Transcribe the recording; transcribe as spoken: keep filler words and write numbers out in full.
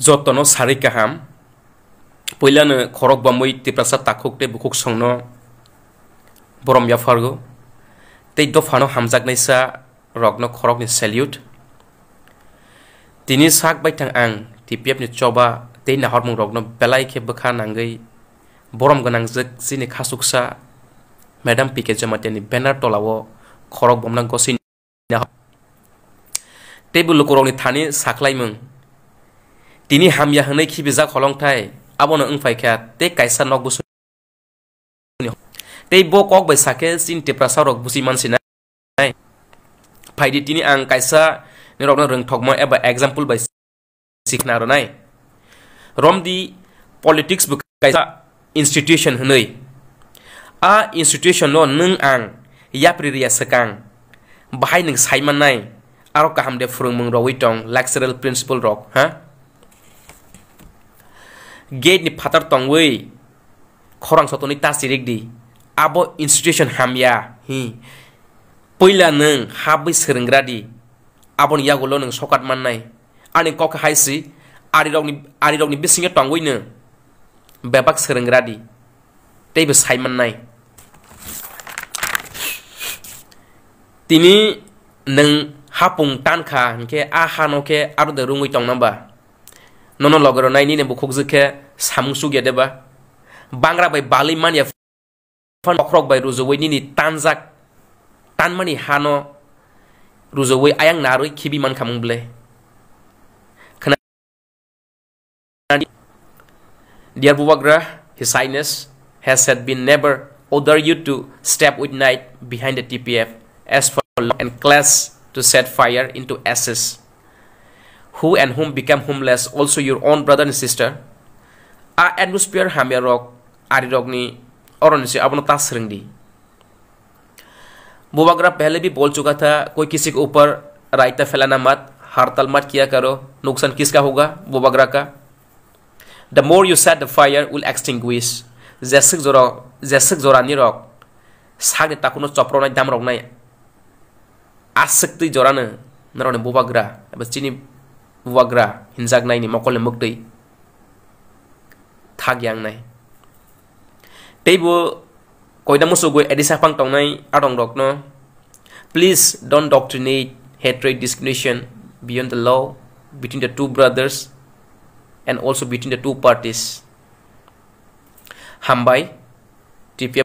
Jotono sari kaham. Puilano khorok bamwi Tiprasa takhuk tei bukhuk songno borom yaphargo. Tei dophano hamjaknaisa rokno khorokni salute. Tini sak baithang ang T P F ni choba tei nahormung rokno belai khe bwkha nangwi borom gwnangjak chini khasuksa Madam P K Jamatia ni banner tolao khorok bomna gosini. Teibo lukurokni thani sakhlaimung. Tini hamya hwnwi khibijak holongthai, abono wngphaikha tei kaisa nok busu. Tei bo kok bai sakhe chini Tiprasa rok busi mansinai. Phaidi tini ang kaisa nirokno rwngthokma eba example bai sikna rwnai. Romdi politics bo kaisa institution hwnwi. A institution no nwng ang yapri riya swkang. Bahai nwng sai mannai. Aro kaham de phwrwngmung rogwi tong lectural principal rok, ha? Gate ni phatar tongwi khorang sotoni ta chirik di. Abo institution hamya, hi. Puila nwng habwi swrwnggra di. Aboni yagulo nwng sokat mannai. Ani kok hai si, arirokni, arirokni bisingo tongwino bebak swrwng radi, teibo sai mannai. Tini nwng hapung tankha hinkhe a hano khe aro de rungwi tongna ba? Nono loge rwnai nini bukhukjwk khe samung chukya de ba? Bangra bai balwi manya phano bokhorok bai rujuwi nini tanjak, tanmani hano rujuwi ayang narwi khibi mankha mung ble. Khna-, Dear Bubagra, His Highness has said been never order you to step with night behind the T P F as for law and clash to set fire into ashes. Who and whom become homeless, also your own brother and sister. A atmosphere hamya rok, ari rokni oroni se abono ta swrwng di. Bubagra pehle bhi bol chuka tha, koi kisi ke upar raita phelana mat, hartal mat kiya karo, nuksan kiska hoga, Bubagra ka. The more you set, the fire will extinguish. Jeswk jora, jeswk jora ni rok, sakni takuno chopronai damroknai, aswk twi jorano norokni Bubagra, eba chini Bubagra hinjaknaini mokolni mwktwi thak yangnai. Teibo koina muchugwi Adisa phang tongnai adongrokno, please don't doctrinate hatred, discrimination beyond the law between the two brothers and also between the two parties. Hambai, T P F